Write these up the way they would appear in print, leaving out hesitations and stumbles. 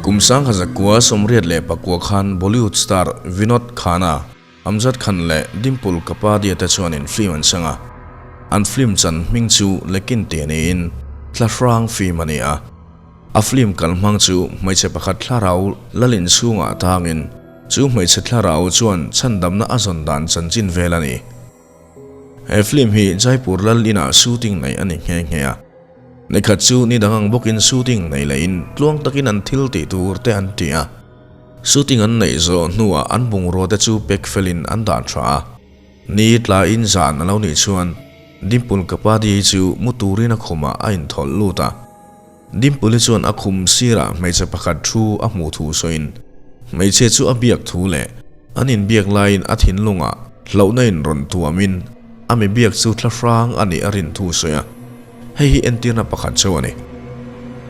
Kum 1989 khan Bollywood star Vinod Khanna, Amjad Khan leh Dimple Kapadia te chuanin film an chang a. An film chan hming chu Lekin tih niin Thlahrang film a ni a. A film kalhmang chu hmeichhe pakhat thlarau lalin chhungah tangin chu hmeichhe thlarau chuan chhandamna a zawn dan chanchin vel a ni. He film hi Jaipur lal inah shooting nei a ni nghe nghe a. Nikhat chu ni dang ang bawkin shooting nei lehin tluang takin an thil tih tur te an ti a. Shooting an neih zawh hnuah an bungrua te chu pack felin an dah tha a. Ni tlaiin zan a lo nih chuan Dimple Kapadia hi chu mu turin a khumah a inthawlh lut a. Dimple hi chuan a khum sirah hmeichhe pakhat thu a hmuh thu sawiin hmeichhia chu a biak thu leh an inbiak laiin a thinlungah hlauhna in rawn tuamin a mi biak chu thlahrang a nih a rin thu sawi a. Hei hi entirna pakhat chauh a ni.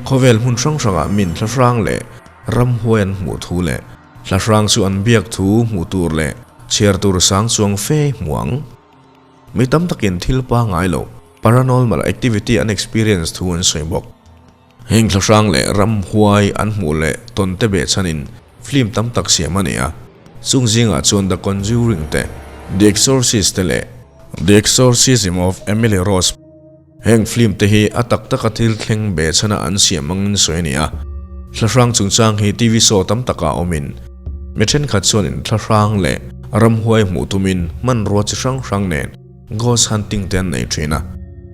Khawvel hmun hrang hrangah min thlahrang leh ramhuai an hmuh thu leh thlahrang chu an biak thu hmuh tur leh chhiar tur sang chuang fe hmu ang. Mi tam takin thil pangngai lo, paranormal activity an experience thu an sawi bawk. Heng thlahrang leh ramhuai an hmuh leh tawn te beh chhanin film tam tak siam a ni a, chung zingah chuan The Conjuring te, The Exorcist te leh The Exorcism of Emily Rose. Heng film te hi a tak taka thil thleng beh chhana an siam angin sawi a ni a, thlahrang chungchang hi TV show tam takah awmin mi thenkhat chuanin thlahrang leh ramhuai hmuh tumin hmanrua chi hrang hrang nen ghost hunting te an nei thin a.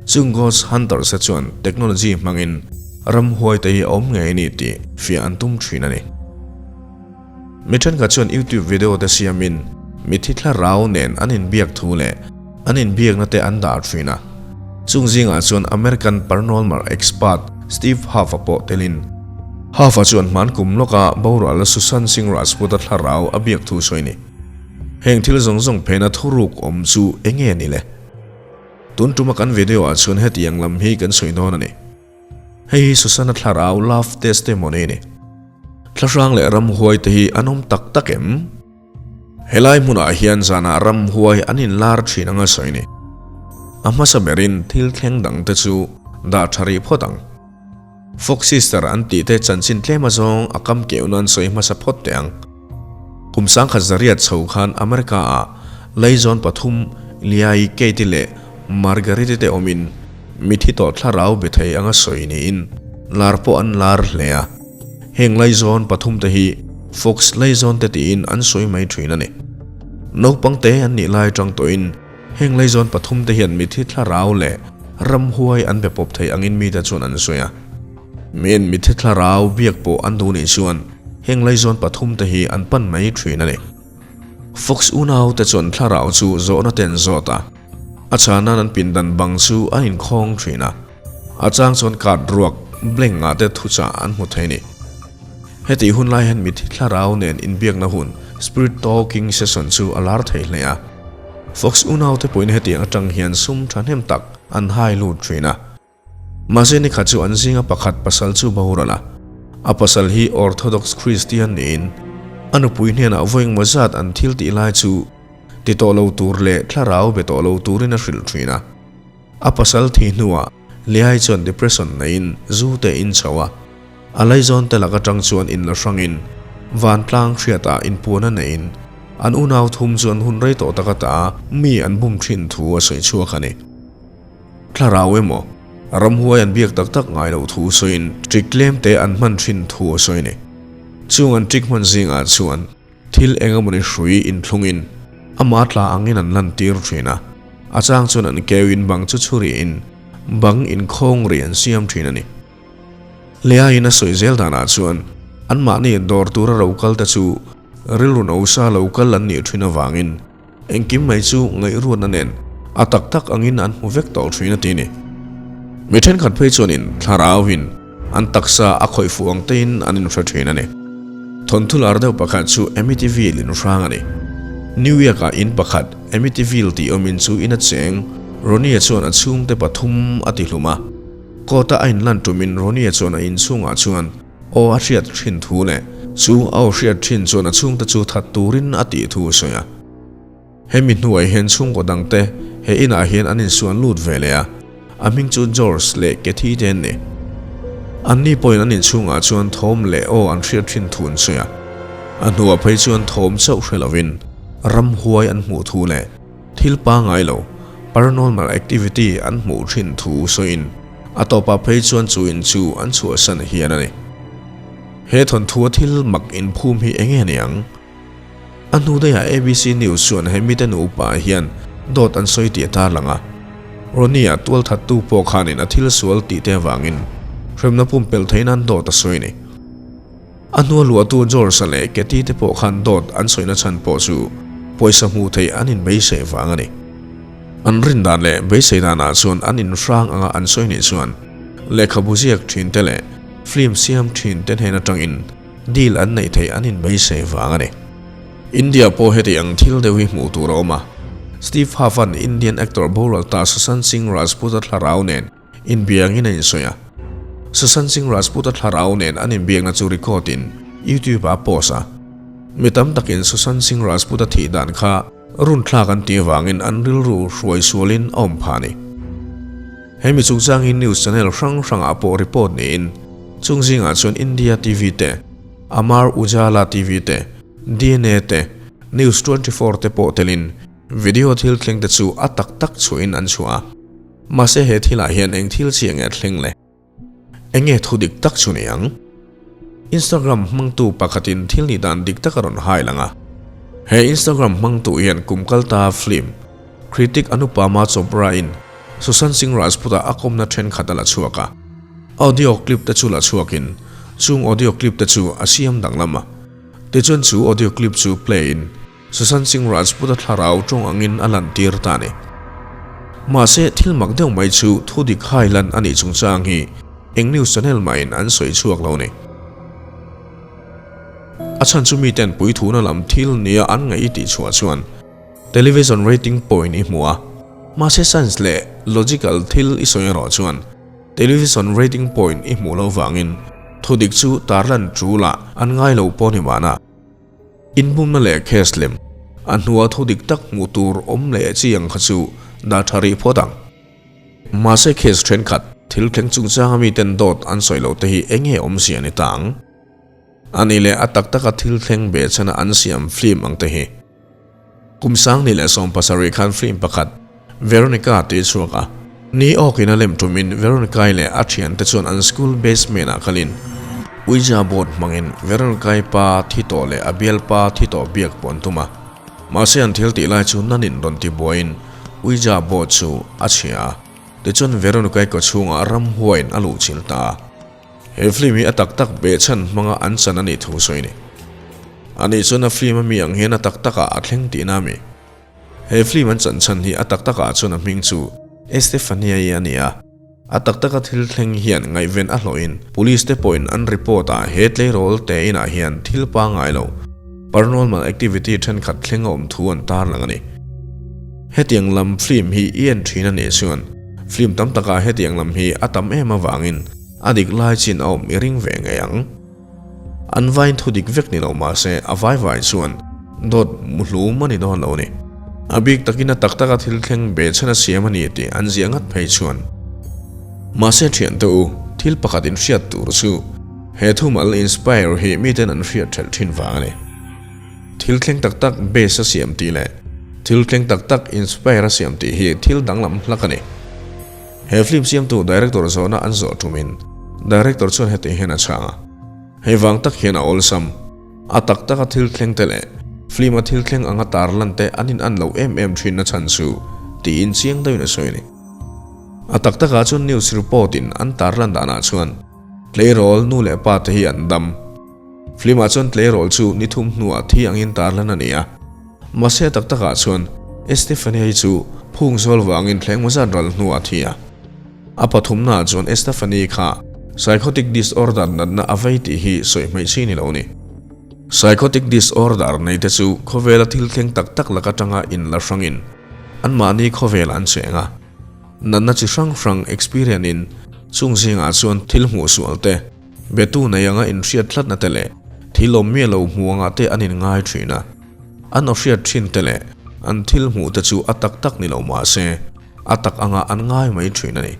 Chung ghost hunters te chuan technology hmangin ramhuai te hi a awm ngei a ni tih fiah an tum thin a ni. Mi thenkhat chuan YouTube video te siamin mithi thlarau nen an inbiak thu leh an inbiakna te an dah thin a. Chung zingah chuan American paranormal expert Steve Huff-a pawh telin Huff-a chuan hman kum lawka boral Sushant Singh Rajput-a thlarau a biak thu sawi a ni. Heng thil zawng zawng phena thuruk awm chu eng nge ni le? Tun tuma kan video ah chuan hetiang lam hi kan sawi dawn a ni. Hei hi Susanna thlarau love testimony a ni. Thlahrang leh ramhuai te hi an awm tak tak em? Helai hmunah hian zanah ramhuai an inlar thin anga sawi a ni. A hmasa berin thil thleng dang te chu dah tha rih phawt ang. Fox Sister an tih te chanchin tlem azawng a kam keuh nan sawi hmasa phawt teh ang. Kum 1900 chho khan America ah Laizawn pathum Liai, Katie leh Margarite te awmin mithi tawh thlarau be thei anga sawi niin lar pawh an lar hle a. Heng Laizawn pathum te hi Fox Laizawn te tiin an sawi mai thin a ni. Naupang te an nih lai atang tawhin heng Laizawn pathum te hian mithi thlarau leh ramhuai an be pawp thei angin mite chuan an sawi a. Miin mithi thlarau biak pawh an duh nih chuan heng Laizawn pathum te hi an pan mai thin a ni. Fox unau te chuan thlarau chu zawhna te an zawt a, a chhahnan an pindan bang chu an inkhawng thin a, a chang chuan card ruak blank ah te thuchah an hmu thei a ni. Hetih hun lai hian mithi thlarau nen inbiakna hun, spirit talking session, chu a lar thei hle a. Fox unau te pawhin hetiang atang hian sum thahnem tak an hai lut thin a. Mahse nikhat chu an zinga pakhat pasal chu boral a, a pasal hi Orthodox Christian niin a nupui hnenah vawi engmaw zat an thil tih lai chu ti tawh lo tur leh thlarau be tawh lo turin a hrilh thin a. A pasal thi hnuah Leai chuan depression neiin zu te in chho a, a laizawn te lak atang chuan in la hrangin vantlang hriatah inpuan a neiin an unau thum chuan hun rei tawh tak ata mi an bum thin thu a sawi chhuak a ni. Thlarau emaw, ramhuai an biak tak tak ngai loh thu sawiin ṭik tlem te an hman ṭhin thu a sawi a ni. Chung an ṭik hman zingah chuan thil eng emawni hrui inthlungin ama tla angin an lantir ṭhin a, a chang chuan an keuin bang chu chhuriin bang inkhawng ri an siam ṭhin a ni. Leain a sawi zel danah chuan anmahni dawr tura ro kal te chu rilru nausa lo kal an nih ṭhin avangin, Engkim mai chu ngaihruatna nen a tak tak angin an hmu vek tawh thin a ti ni. Mi thenkhat phei chuanin thlarauin an taksa a khawih fuh ang tein an inhre thin a ni. Thawnthu lar deuh pakhat chu Amityville in hrang a ni. New York-ah in pakhat Amityville tih awmin chu in a cheng Ronnie-a chuan a chhungte pathum a ti hlum a. Court-a a inlan tumin Ronnie-a chuan a inchhungah chuan Aw a hriat thin thu leh chu a aw hriat thin chuan a chhungte chu that turin a tih thu a sawi a. Hemi hnuai hian chhungkaw dangte he inah hian an insuan lut ve leh a, a hming chu George leh Kathy te an ni. Anni pawhin an inchhungah chuan thawm leh aw an hriat thin thu an sawi a. A hnuah phei chuan thawm chauh hre lovin ramhuai an hmuh thu leh thil pangngai lo, paranormal activity, an hmuh thin thu sawiin a tawpah phei chuan chu in chu an chhuahsan hian a ni. He thawnthua thil mak inphum hi eng nge niang? A hnu daihah ABC News chuan he mite nupa hian dawt an sawi tih a tarlang a. Ronnie-a tualthattu pawh khanin a thil sual tih te avangin hremna pumpelh theih nan dawt a sawi a ni. A hnua luahtu George-a leh Katie te pawh khan dawt an sawina chhan pawh chu pawisa hmuh theih an inbeisei vang a ni. An rin dan leh beisei danah chuan an inhrang anga an sawi nih chuan lehkhabu ziak thin te leh film siam thin te hnen atangin Deal an neih theih an inbeisei vang a ni. India pawh heti ang thil deuh hi hmuh tur a awm a. Steve Huff-a'n Indian actor boral ta Sushant Singh Rajput-a thlarau nen inbiangin a insawi a. Sushant Singh Rajput-a thlarau nen an inbiakna chu record-in YouTube-ah a post a. Mi tam takin Sushant Singh Rajput-a thih dan kha runthlak an tih avangin an rilru hruai sualin a awm phah a ni. He mi chungchang hi news channel hrang hrangah pawh report niin chung zingah chuan India TV te, Amar Ujala TV te, DNA te, News 24 te pawh telin video thil thleng te chu a tak tak chhuahin an chhuah a. Mahse he thilah hian eng thil chiah nge a thleng le? Eng nge thu dik tak chu ni ang? Instagram hmangtu pakhatin thil nih dan dik tak a rawn hai lang a. He Instagram hmangtu hian kum kalta film critic Anupama Chopra-in Sushant Singh Rajput-a a kawmna thenkhat a la chhuak a. Audio clip te chu la chhuakin chung audio clip te chu a siam danglam a. Tichuan chu audio clip chu play-in Sushant Singh Rajput-a thlarau tawng angin a lantir ta a ni. Mahse, thil mak deuh mai chu thu dik hai lan a nih chungchang hi eng news channel mahin an sawi chhuak lo a ni. A chhan chu miten puithuna lam thil nia an ngaih i tih chhuah chuan television rating point i hmu a, mahse science leh logical thil i sawi erawh chuan television rating point i hmuh loh vangin thudik chu tarlan tul ah an ngai lo pawh ni mahna. Inbumna leh case lem, a hnua thu dik tak hmuh tur awm leh chi ang kha chu dah tha rih phawt ang. Mahse case thenkhat, thil thleng chungchanga miten dawt an sawi loh te hi eng nge awmzia ni ta ang? A nih leh a tak taka thil thleng ve chhana an siam film ang te hi. Kum 2017 khan film pakhat, Veronica tih a chhuak a. Ni awkin a lem tumin Veronica-i leh a thiante chuan an school basement-ah kalin Ouija board hmangin Veronica-i pa thi tawh leh a bialpa thi tawh biak pawh an tum a. Mahse an thil tih lai chu nanin rawn ti buaiin Ouija board chu a chhia a. Tichuan Veronica-i kawchhungah ramhuaiin a luhchilh ta a. He film hi a tak tak behchhan hmanga an chan a nih thu sawi a ni. Ani chuan a film a mi ang hian a tak takah a thleng tihna a mi. He film an chan chhan hi a tak takah chuan a hming chu Estefania-i a ni a. A tak taka thil thleng hian ngaihven a hlawhin police te pawhin an report ah he tleirawl te inah hian thil pangngai lo, paranormal activity thenkhat thleng a awm thu an tarlang a ni. Hetiang lam film hi i en thin a nih chuan film tam takah hetiang lam hi a tam em avangin a dik lai chin a awm i ring ve ngei ang. An vain thu dik vek ni lo mahse a vai vai chuan dawt muhlum a ni dawn lo a ni. A bik takin a tak taka thil thleng be chhan a siam a ni tih an ziah ngat phei chuan. Mahse thiante u, thil pakhat in hriat tur chu he thumal inspire hi miten an hriat thelh thin vang a ni. Thil thleng tak tak base a siam tih leh thil thleng tak tak inspire a siam tih hi thil danglam hlak a ni. He film siamtu director zawhna an zawh tumin director chuan heti hian a chhang a, Hei vang tak hian a awlsam. A tak taka thil thleng te leh film a thil thleng anga tar lan te an in an lo em em thin na chhan chu tiin chiang deuhin a sawi a ni. A tak takah chuan news report in an tar lan danah chuan tleirawl nu leh pa te hi an dam. Film ah chuan tleirawl chu ni thum hnuah thi angin tar lan a ni a. Mahse a tak takah chuan Estefania-i chu phung zawl vangin thleng mazat ral hnuah a thi a. A pathumnaah chuan Estefani kha psychotic disorder natna a vei tih hi sawi hmaih chi ni lo a ni. Psychotic disorder nei te chu khawvela thil thleng tak tak lak atanga inla hrangin anmahni khawvel an cheng a. Natna chi hrang hrang experience in chung zingah chuan thil hmuh sual te, Betu nei anga inhriat tlatna te leh thil awm miah lo hmu anga te an inngai thin a. An aw hriat thin te leh an thil hmuh te chu a tak tak ni lo mah se, a tak anga an ngai mai thin a ni.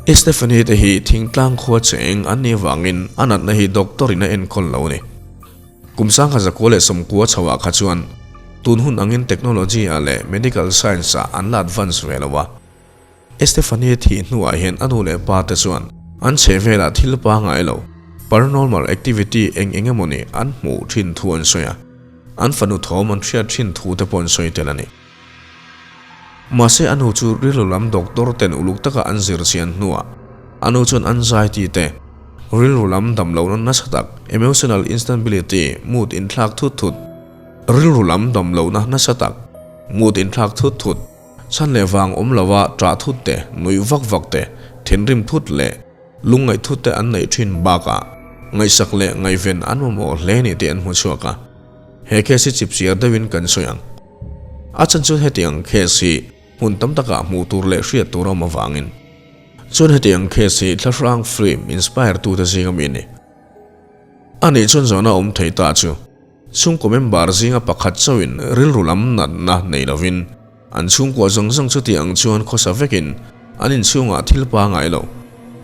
Estephanie te hi thingtlang khua cheng an nih avangin a natna hi doctor in a enkawl lo a ni. Kum 1990 chho ah kha chuan tun hun angin technology ah leh medical science ah an la advance ve lo a. Estephanie thih hnuah hian a nu leh pa te chuan an chhehvelah thil pangngai lo, paranormal activity eng eng emawni an hmuh thin thu an sawi a, an fanu thawm an hriat thin thu te pawh an sawi tel a ni. Mahse a nu chu rilru lam doctor ten uluk taka an zir chian hnuah a nu chuan anxiety te, rilru lam dam lohna nasa tak, emotional instability, mood inthlak thut thut, rilru lam dam lohna nasa tak, mood inthlak thut thut, Chhan leh vang awm lova ṭah thut te, nuih vak vak te, thinrim thut leh lungngaih thut te an neih ṭhin bakah ngaihsak leh ngaihven an mamawh hle ni tih an hmu chhuak a. He case hi chipchiar deuhin kan sawi ang. A chhan chuan hetiang case hi hmun tam takah hmuh tur leh hriat tur a awm avangin. Chuan hetiang case hi thlahrang film inspire tute zinga mi a ni. A nih chuan zawhna awm thei ta chu. Chhungkaw member zinga pakhat chauhin rilru lam natna nei lovin an chhungkua zawng zawng chuti ang chuan khawsa vekin an inchhungah thil pangai lo,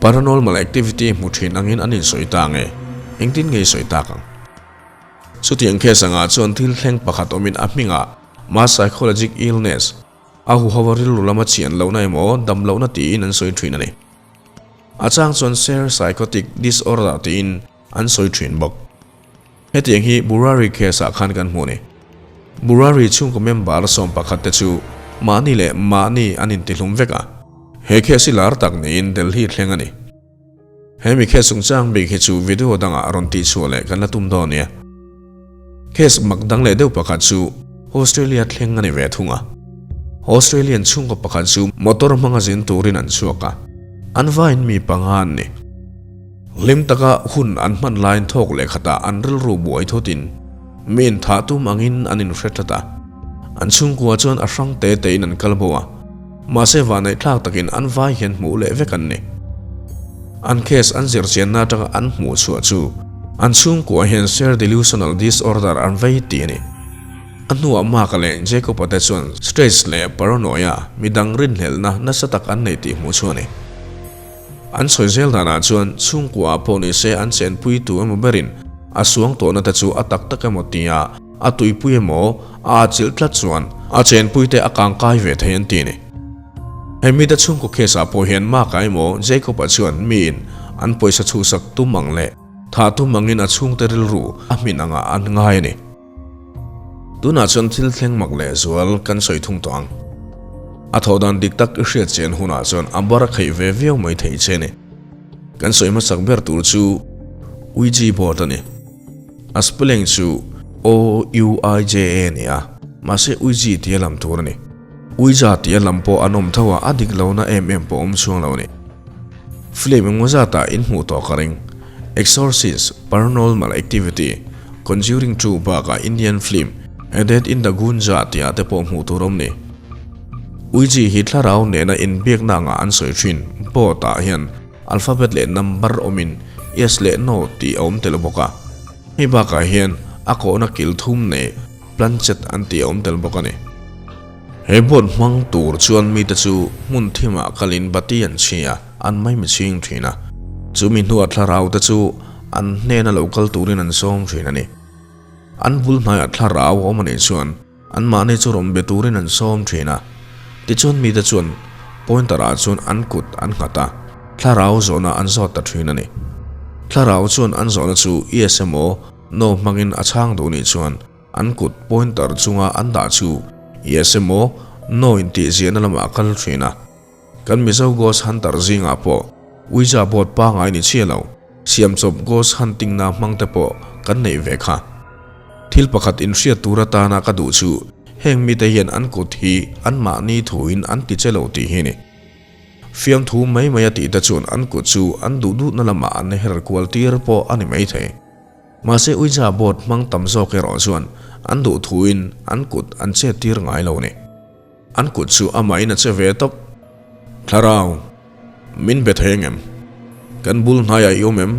paranormal activity hmu thin angin an insawi ta nge? Engtin nge i sawi tak ang? Chutiang case angah chuan thil thleng pakhat awmin a hmingah mass psychologic illness, a huhova rilru lama chian lohna emaw dam lohna tiin an sawi thin a ni. A chang chuan shared psychotic disorder tiin an sawi thin bawk. Hetiang hi Burari case ah khan kan hmu a ni. Burari chhungkaw member 11 te chu mahni leh mahni an intihlum vek a. He case hi lar tak niin Delhi thleng a ni. He mi case chungchang bik hi chu video dangah rawn tihchhuah leh kan la tum dawn nia. Case mak dang leh deuh pakhat chu Australia thleng a ni ve thung a. Australian chhungkaw pakhat chu motor hmanga zin turin an chhuak a, an vaiin mi panga an ni. Hlim taka hun an hman laiin thawk leh khatah an rilru buai thawtin mi inthah tum angin an inhre tlat a. An chhungkua chuan a hrang te tein an kal bo a, mahse vahneih thlak takin an vai hian hmuh leh vek an ni. An case an zirchianna atanga an hmuh chhuah chu an chhungkua hian shared delusional disorder an vei tih a ni. A hnuah Mark-a leh Jacob-a te chuan stress leh paranoia, midang rinhlelhna nasa tak an nei tih hmuh chhuah a ni. An sawi zel danah chuan chhungkuaah pawh ni se an chenpui tu emaw berin a suang tawhna te chu a tak tak emaw tia a tuipui emaw a atchilh tlat chuan a chenpui te a kangkai ve thei an ti a ni. He mite chhungkaw case ah pawh hian Mark-a emaw Jacob-a chuan miin an pawisa chhuhsak tum ang leh thah tum angin a chhungte rilru a hmin angah an ngai a ni. Tunah chuan thil thleng mak leh zual kan sawi thung tawh ang. A thawh dan dik tak i hriat chian hunah chuan a bar a kheih ve viau mai thei che ni. Kan sawi hmasak ber tur chu Ouija board a ni. A spelling chu O-U-I-J-A a ni a, mahse Ouija tia lam tur a ni. Ouija tia lam pawh an awm tho a, a dik lohna em em pawh awm chhuang lo a ni. Film engmaw zatah inhmuh tawh ka ring. Exorcist, Paranormal Activity, Conjuring 2 bakah Indian film A Death in the Gunja tih ah te pawh hmuh tur awm ni. Ouija hi thlarau nena inbiakna angah an sawi thin. Board ah hian alphabet leh number awmin yes leh no tih a awm tel bawk a. Hei bakah hian a kawhna kil thum nei planchet an tih a awm tel bawk a ni. He board hmang tur chuan mite chu hmun thimah kalin bati an chhi a, an maimi chhing thin a. Chumi hnuah thlarau te chu an hnena lo kal turin an sawm thin a ni. An bul hnaiah thlarau a awm a nih chuan anmahni chu rawn be turin an sawm thin a. Tichuan mite chuan pointer ah chuan an kut an nghat a, thlarau zawhna an zawt ta thin a ni. Thlarau chuan an zawhna chu yes emaw no hmangin a chhang duh nih chuan An kut pointer chunga an dah chu yes emaw no intih ziahna lamah a kal thin a. Kan Mizo Ghost Hunter zingah pawh Ouija board pangai ni chiah lo, siamchawp ghost hunting na hmang te pawh kan neih ve kha. Thil pakhat inhriat tur atana ka duh chu heng mite hian an kut hi anmahni thuin an ti che lo tih hi ni. Fiamthu mai mai a tih te chuan an kut chu an duh duhna lamah an her kual tir pawh a ni maithei. Mahse Ouija board hmang tam zawk erawh chuan an duh thuin an kut an chet tir ngai lo ni. An kut chu amahin a che ve tawp. Thlarau, min be thei angem? Kan bul hnaiah i awm em?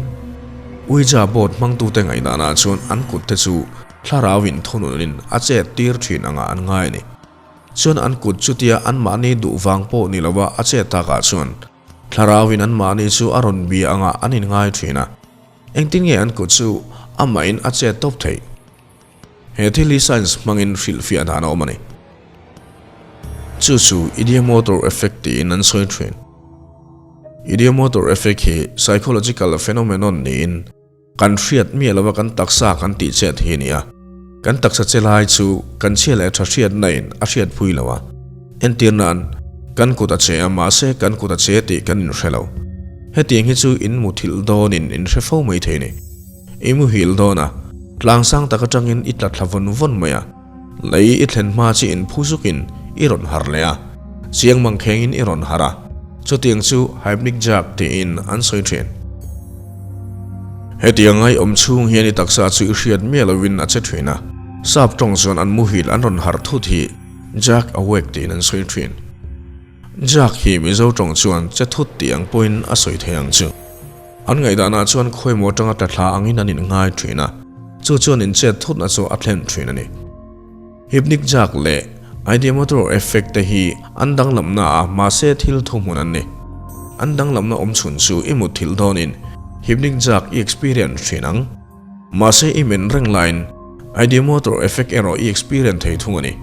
Ouija board hmangtute ngaihdanah chuan an kut te chu thlarauin thununin a chet tir thin angah an ngai a ni. Chuan an kut chutia anmahni duh vang pawh ni lova a chet takah chuan. Thlarauin anmahni chu a rawn bia angah an inngai thin a. Engtin nge an kut chu amahin a chet tawp theih? He thil hi science hmangin hrilhfiah dan a awm a ni. Chu chu ideomotor effect tiin an sawi thin. Ideomotor effect hi psychological phenomenon niin kan hriat miah lova kan taksa kan tih chet hi a ni a. Kan taksa che lai chu kan chhia leh tha hriatna in a hriat phui lo a. Entir nan, kan kut a che a mahse kan kut a che tih kan inhre lo. Hetiang hi chu in muthilh dawnin in hre fo mai thei a ni. I muhil dawn a, tlang sang tak atangin i tla thla vawn vawn mai a, lei i thlen hma chi in phu zukin i rawn harh leh a, chiang mang khengin i rawn harh a, chutiang chu hypnic jerk tiin an sawi thin. Hetiang ngai awm chhung hian i taksa chu i hriat miah lovin a che thin a, sap tawng chuan an muhil an rawn harh thut hi jerk awake tiin an sawi thin. Jerk hi Mizo tawng chuan che thut tih ang pawhin a sawi thei ang chu. An ngaihdanah chuan khawimaw atanga tla thla angin an inngai thin a, chu chuan inchet thutna chu a thlen thin a ni. Hypnic jerk leh ideomotor effect te hi an danglamna a mahse thil thuhmun an ni. An danglamna awm chhun chu i mutthilh dawnin hypnic jerk i experience thin ang. Mahse i men reng laiin ideomotor effect erawh i experience thei thung a ni.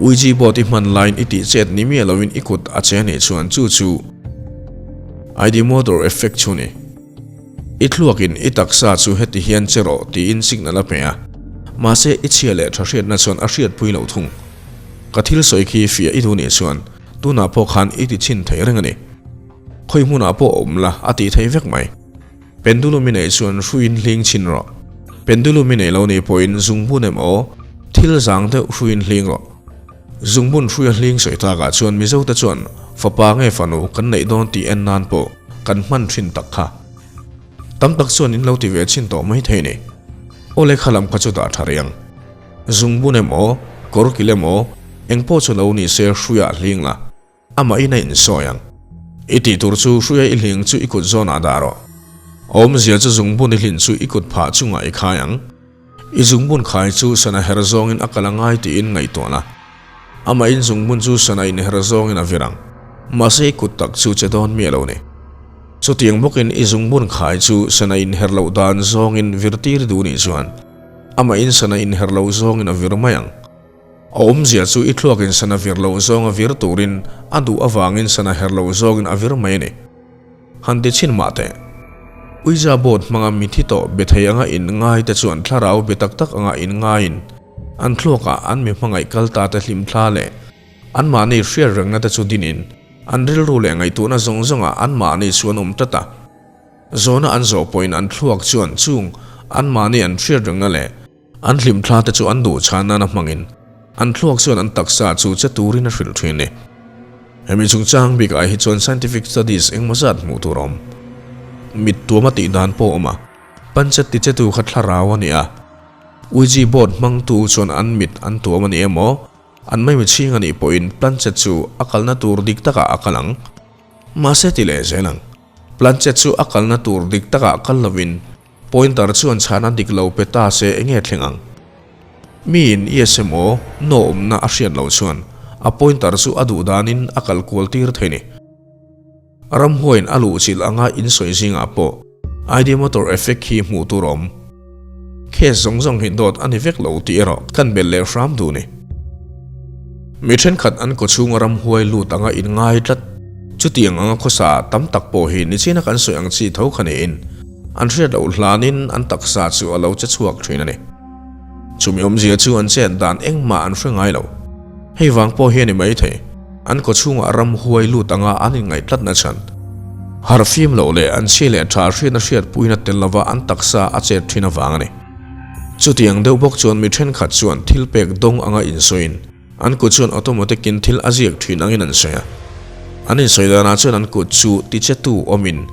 Ouija board i hman laiin i tih chet ni miah loin i kut a che anih chuan chu chu ideomotor effect chu ni. I thluakin i taksa chu heti hian che rawh tiin signal a pe a, mahse i chhia leh tha hriatna chuan a hriatpui lo thung. Ka thil sawi khi fiah i duh nih chuan tunah pawh khan i ti chhin thei reng a ni. Khawi hmunah pawh awm la a tih thei vek mai. Pendulum i neih chuan hruiin hling chhin rawh. Pendulum i neih lo nih pawhin zungbun emaw thil zang deuh hruiin hling rawh. Zungbun hruia hling sawi takah chuan Mizote chuan fapa nge fanu kan neih dawn tih en nan pawh kan hman thin tak kha. Tam tak chuan in lo ti ve chhin tawh mai thei ni. Aw lehkha lam kha chu dah tha riang. Zungbun emaw kawrkil emaw engpawh chu lo ni se hruiah hling la. Amah in a insawi ang. I tih tur chu hruia i hling chu i kut zawnah dah rawh. Awmzia chu zungbun i hlin chu i kut phah chungah i khai ang. I zungbun khai chu sana her zawngin a kal a ngai tiin ngaihtuah la. Amah in zungbun chu sana inher zawngin a vir ang. Mahse i kut tak chu che dawn miah lo ni. Chutiang bawkin i zungbun khai chu sana inher loh dan zawngin vir tir duh nih chuan amah in sana inher loh zawngin a vir mai ang. A awmzia chu i thluakin sana vir loh zawng a vir turin a duh avangin sana her loh zawngin a vir mai a ni. Han ti chhin mah teh. Ouija board hmanga mithi tawh be thei anga in ngai te chuan thlarau be tak tak anga in ngaiin an thluakah an mi hmangaih kal ta te hlimthla leh anmahni hriat rengna te chu dinin an rilru leh ngaihtuahna zawng zawngah anmahni chu an awm tlat a. Zawhna an zawh pawhin an thluak chuan chung anmahni an hriat rengna leh An hlimthla te chu an duh chhan nana hmangin an thluak chuan an taksa chu che turin a hrilh thin ni. Hemi chungchang bikah hi chuan scientific studies engmaw zat hmuh tur a awm. Mit tuama tih dan pawh a awm a, panchet ti chetu kha thlarau a ni a, Ouija board hmangtu chuan an mit an tuam a ni emaw, an maimi chhing a nih pawhin planchet chu a kalna tur dik takah a kal ang. Mahse ti leh zel ang. Planchet chu a kalna tur dik takah kal lovin Pointer chuan chhana dik lo pe ta se enge thleng ang? Miin yes emaw no awmna a hriat loh chuan a pointer chu a duh danin a kal kual tir thei ni. Ramhuaiin a luhchilh anga insawi zingah pawh ideomotor effect hi hmuh tur a awm. Case zawng zawng hi dawt a ni vek lo tih erawh kan belh leh hram duh ni. Mi thenkhat an kawchhunga ramhuai lut anga inngai tlat. Chutiang anga khawsa tam tak pawh hi nichina kan sawi ang chi tho kha niin an hriat loh hlanin an taksa chu a lo che chhuak thin a ni. Chumi awmzia chu an chet dan engmah an hre ngai lo. Hei vang pawh hi a ni maithei, an kawchhungah ramhuai lut anga an inngaih tlatna chhan. Harhfim loh leh an chhi leh tha hriatna hriatpuina tel lova an taksa a chet thin avang a ni. Chutiang deuh bawk chuan mi thenkhat chuan thil pek dawng anga insawiin, An kut chuan automatic in thil a ziak thin angin an sawi a. An insawi danah chuan an kut chu tichetu awmin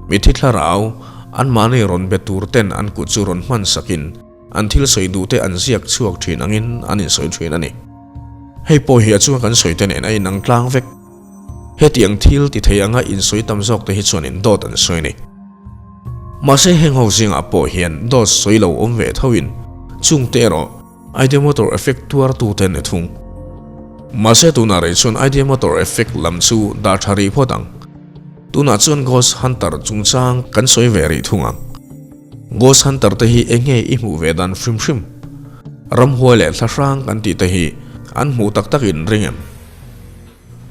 mithi thlarau anmahni rawn be tur ten an kut chu rawn hman sakin an thil sawi duh te an ziak chhuak thin angin an insawi thin a ni. Hei pawh hi a chunga kan sawi te nen a inang tlang vek. Hetiang thil ti thei anga insawi tam zawk te hi chuanin dawt an sawi a ni. Mahse heng ho zingah pawh hian dawt sawi lo awm ve thoin chungte erawh Ideomotor effect tuartu te ni thung. Mahse tunah rei chuan ideomotor effect lam chu dah tha rih phawt ang. Tunah chuan Ghost Hunter chungchang kan sawi ve rih thung ang. Ghost Hunter te hi eng nge i hmuh ve dan hrim hrim? Ramhuai leh thla hrang kan tih te hi an hmuh tak tak in ring em?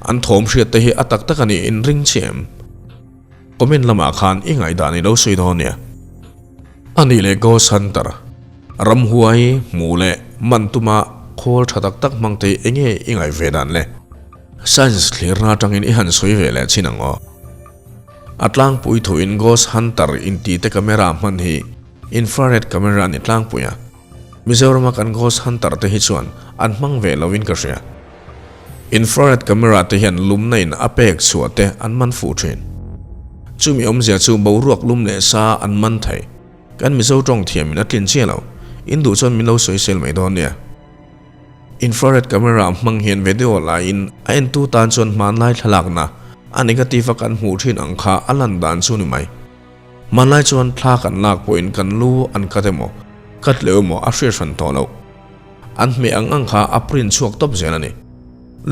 An thawm hriat te hi a tak tak a nih in ring chiah em? Comment lamah khan i ngaihdan i lo sawi dawn nia. A nih leh Ghost Hunter, ramhuai hmuh leh man tuma khawl tha tak tak hmang te hi eng nge i ngaih ve dan le? Science thlirna atangin i han sawi ve leh chin ang aw. A tlangpui thuin Ghost Hunter inti te camera hman hi infrared camera a ni tlangpui a. Mizorama kan Ghost Hunter te hi chuan an hmang ve loin ka hria. Infrared camera te hian lumna in a pek chhuah te an man fuh thin. Chumi awmzia chu boruak lum leh sa an man thei. Kan Mizo tawng thiam in a tlin chiah lo. In duh chuan min lo sawisel mai dawn nia. Infrared camera hmang hian video laiin a entu tan chuan hmanlai thlalakna a negative a kan hmuh thin ang kha a lan dan chu ni mai. Hmanlai chuan thla kan lak pawhin kan lu an cut emaw, cut leh emaw a hriat hran tawh loh. An hmeh ang ang kha a print chhuak tawp zel a ni.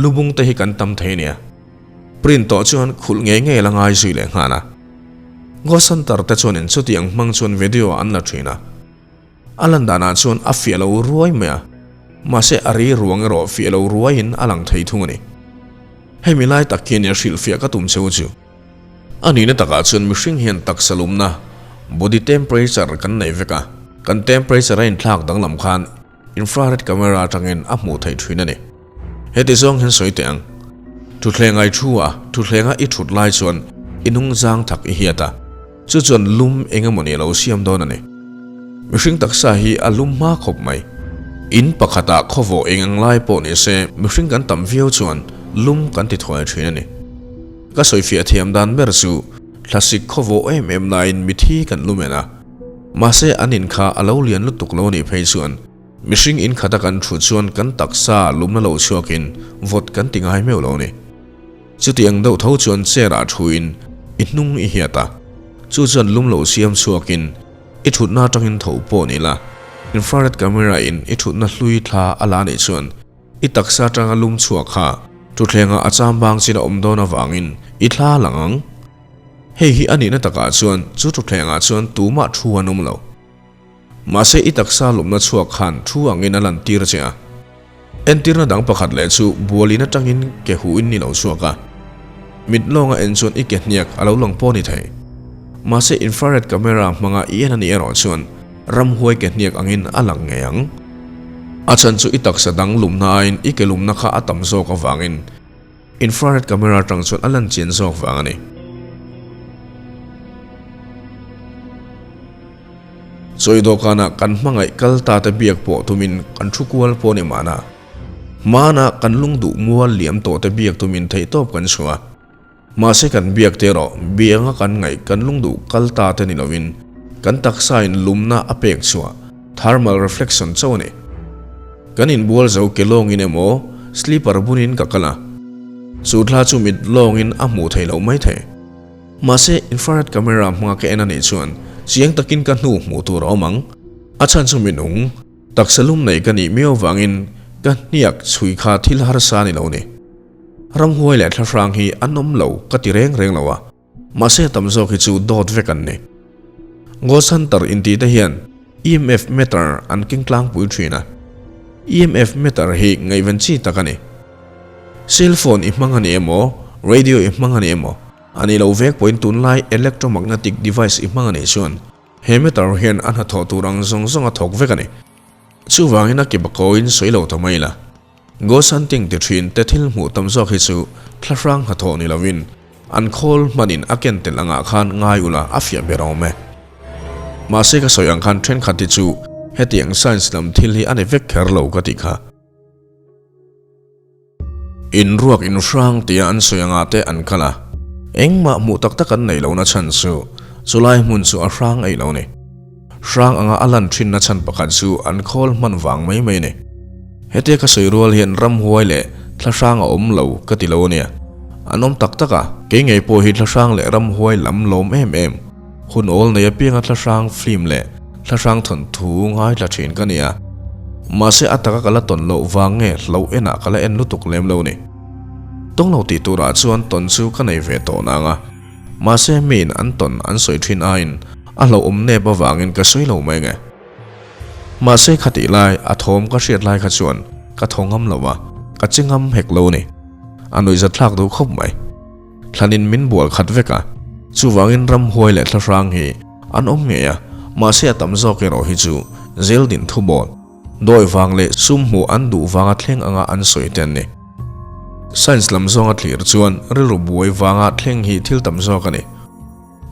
Lubung te hi kan tam thei nia. Print tawh chuan khulh ngei ngei la ngai zui leh nghal a. Ghost Hunter te chuanin chutiang hmang chuan video an la thin a. A lan danah chuan a fiah lo ruai mai a, mahse a ri ruang erawh fiah lo ruaiin a lang thei thung a ni. Hemi lai tak hian i hrilhfiah ka tum cheu chu. A nihna takah chuan mihring hian taksa lumna, body temperature, kan nei vek a, kan temperature a inthlak danglam khan infrared camera atangin a hmuh theih thin a ni. Heti zawng hian sawi teh ang. Thutthleng ai thu a, thutthleng a i thut lai chuan i hnungzang thak i hiat a. Chu chuan lum eng emawni a lo siam dawn a ni. Mihring taksa hi a lum hma khawp mai. In pakhatah khawvawh eng ang lai pawh ni se mihring kan tam viau chuan lum kan ti thuai thin a ni. Ka sawifiah thiam dan ber chu thlasik khawvawh em em nain mithi kan lum en a. Mahse an in kha a lo lian lutuk lo a nih phei chuan mihring in khata kan thut chuan kan taksa lumna lo chhuakin vawt kan ti ngai meuh lo a ni. Chutiang deuh tho chuan chair ah thuin i hnung i hiat a, chu chuan lum lo siam chhuakin i thutna atangin tho pawh ni la, infrared camera in i thutna hlui thla a la nih chuan i taksa atanga lum chhuak kha thutthlengah a chambang chin a awm dawn avangin i thla lang ang. Hei hi a nihna takah chuan chu thutthlengah chuan tumah thu an awm lo. Mahse i taksa lumna chhuak khan thu angin a lantir che a. Entirna dang pakhat leh chu bualin atangin ke huin ni lo chhuak a. Mit lawnga en chuan i ke hniak a lo lang pawh ni thei. Mahse infrared camera hmanga i en a nih erawh chuan ramhuai ke hniak angin a lang ngei ang. A chhan chu i taksa dang lumna aiin i ke lumna kha a tam zawk avangin Infrared camera atang chuan a lan chian zawk vang a ni. Chawi dawhkanah kan hmangaih kal ta te biak pawh tumin kan thu kual pawh ni mahna. Hmanah kan lungduh mual liam tawh te biak tumin theihtawp kan chhuah a. Mahse kan biak te erawh bianga kan ngaih kan lungduh kal ta te ni lovin kan taksa in lumna a pek chhuah thermal reflection chauh a ni. Kan inbual zo ke lawngin emaw slipper bunin ka kal a, chu thla chu mit lawngin a hmuh theih loh mai thei. Mahse infrared camera hmanga ka en a nih chuan chiang takin ka hnu hmuh tur a awm ang. A chhan chu minung, taksa lum nei ka nih miau vangin ka hniak chhui kha thil harsa a ni lo ni. Ramhuai leh thlahrang hi an awm lo ka ti reng reng lo a. Mahse tam zawk hi chu dawt vek an ni. Ghost Hunter inti te hian EMF meter an keng tlangpui thin a. EMF meter hi ngaihven chi tak a ni. Cell phone i hmang a ni emaw, radio i hmang a ni emaw, a ni lo vek pawhin tunlai electromagnetic device i hmang a nih chuan he meter hian a hnathawh tur ang zawng zawng a thawk vek a ni. Chuvangin a ke bakawiin sawi lo ta mai la. Ghost hunting ti thin te thil hmuh tam zawk hi chu thlahrang hnathawh ni lovin an khawl hmanin a ken tel angah khan ngai ula a fiah ber awm e. Mahse ka sawi ang khan thenkhat hi chu hetiang science lam thil hi a ni vek kher lo ka tih kha. In ruak in hrang tia an sawi angah te an kal a, engmah hmuh tak tak an neih lohna chhan chu chulai hmun chu a hrang eih lo ni. Hrang anga a lan thinna chhan pakhat chu an khawl hman vang mai mai a ni. Hetia ka sawi rual hian ramhuai leh thlahrang a awm lo ka ti lo a nia. An awm tak tak a, kei ngei pawh hi thlahrang leh ramhuai lam lawm em em. Hun awl nei apianga thlahrang film leh thlahrang thawnthu ngaithla thin ka ni a. Mahse a taka ka la tawn loh vang nge hlo enah ka la en lutuk lem lo ni. Tawng lo tih turah chuan tawn chu ka nei ve tawh nang a. Mahse miin an tawn an sawi thin aiin a hlauhawm nep avangin ka sawi lo mai nge. Mahse khatih lai a thawm ka hriat lai kha chuan ka thaw ngam lo a, ka che ngam hek lo ni. A nuihzatthlak duh khawp mai. Thlanin min bual khat vek a, chuvangin ramhuai leh thlahrang hi an awm ngei a, mahse a tam zawk erawh hi chu zeldin thubawl, dawi vang leh sum hmuh an duh vanga thleng anga an sawi te an ni. Science lam zawnga thlir chuan rilru buai vanga thleng hi thil tam zawk a ni.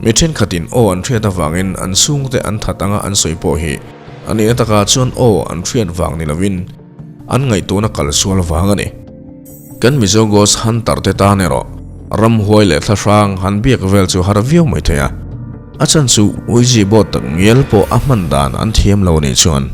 Mi thenkhatin aw an hriat avangin an chhungte an that anga an sawi pawh hi a nihna takah chuan aw an hriat vang ni lovin an ngaihtuahna kal sual vang a ni. Kan Mizo Ghost Hunter te tan erawh ramhuai leh thlahrang han biak vel chu har viau mai thei a, a chhan chu Ouija board tak ngial pawh a hman dan an thiam lo a nih chuan.